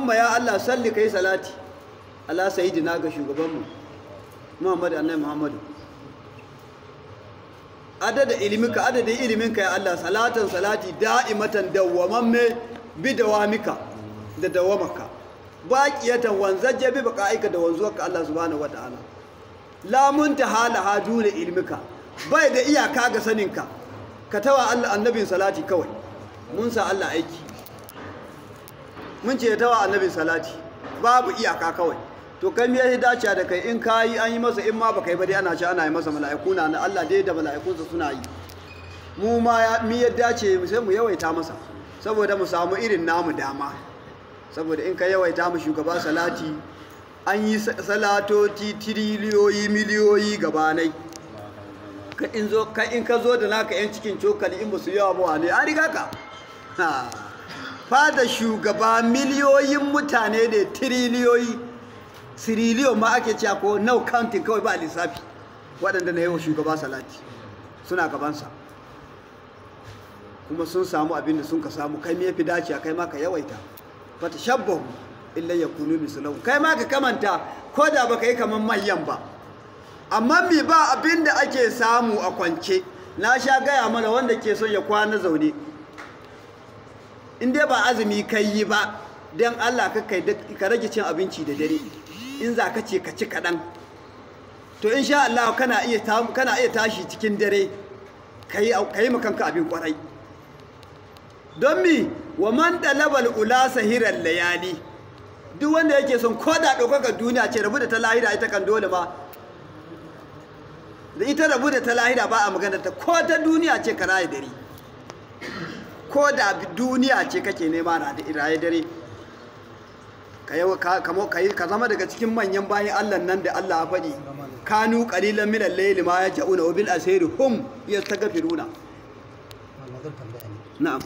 Allahumma ya Allah salli kai salati ala sayyidina ga shugabanmu Muhammad annabi Muhammadu. Adada ilimika adadin iliminka ya Allah salatan salati da'imatan dawwamamme bi dawamika da dawamaka baqiyatan wanzaje bi baqaika da wanzuwarka Allah subhanahu wataala. La muntaha laha duna ilmika bai da iyaka ga saninka ka tawa Allah annabin salati kawai. Mun sa Allah aiki mun ce tawa annabin salati babu iyaka kawai. To kai me ya dace da kai in kayi an yi masa in ma baka yi ba dai ana ci ana yi masa mala'iku na Allah dai da mala'ikunsa suna yi. Mu ma mi ya dace sai mu yawaita masa saboda mu samu irin namu dama. Saboda in ka yawaita mu shugaba salati an yi salatoti tiriliyoyi miliyoyi gabanai. Ka in ka zo da naka yan cikin cokali in ba su yawa ba ne an riga ka. Fada shugaba miliyoyin mutane ne tiriliyoyi siriliyon ma ake cewa ko no counting kawai ba lissafi waɗanda na yi wa shugaba salati suna gabansa kuma sun samu abin da sun ka samu. Kai me fi dace kai ma ka yawaita fata shabbahu illa yakunu mislahu kai ma ka kamanta ko da baka yi kaman manyan ba. Amma mi ba abin da ake samu a kwance. Na sha gaya mana wanda ke son ya kwana zaune in dai ba azumi kai yi ba don Allah ka rage cin abinci da dare. In za ka ce ka ci kaɗan to in sha Allah kana iya tashi cikin dare ka yi makanka abin kwarai. Don mi wa man ɗalabal ula sahirar layali duk wanda yake son ko da ɗaukakar duniya ce rabu da ta lahira ita kan dole ma da ita rabu da ta lahira ba a magana ta ko ta duniya ce ka raye dare ko da duniya ce kake nema raye dare ka zama daga cikin manyan bayan Allah nan da Allah ya faɗi kanu qalilan min al-layli ma yaj'una wa bil asiri hum yastaghfiruna. Na'am.